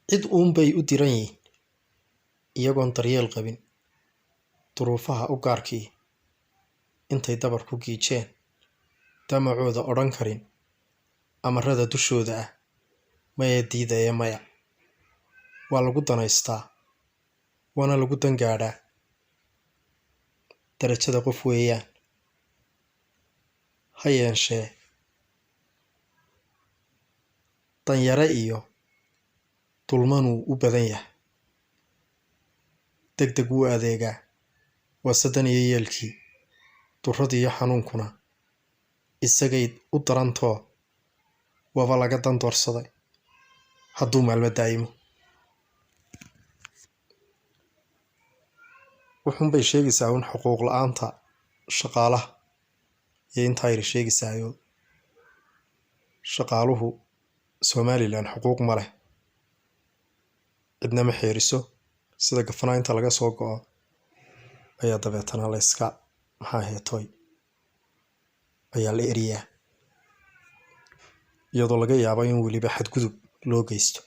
Cid uunbay u diran yihiin, iyagoon daryeel qabin, duruufaha u gaarkii intay dabar ku giijeen, damacooda odhan karin, amarada dushooda ah, maya diidaya maya. Waa lagu danaystaa, waana lagu dangaadhaa. Darajada qof weeyaan. Ha yeeshee, danyare iyo dulmanuu u badan yahay. Degdeg wuu adeegaa, waa sadan iyo yeelkii, durrada iyo xanuunkuna isagay u darantoo waaba laga dan doorsaday hadduu maalmo daa'imo. Wuxuunbay sheegaysaa un xuquuq la'aanta shaqaalaha iyo intaa yar sheegaysaayo shaqaaluhu Somaliland xuquuq ma leh, cidna ma xeeriso, sida gafanaa inta laga soo go'o ayaa dabeetana la iska maxaa heetoy ayaa la eriyaa, iyadoo laga yaabo in weliba xadgudub loo geysto.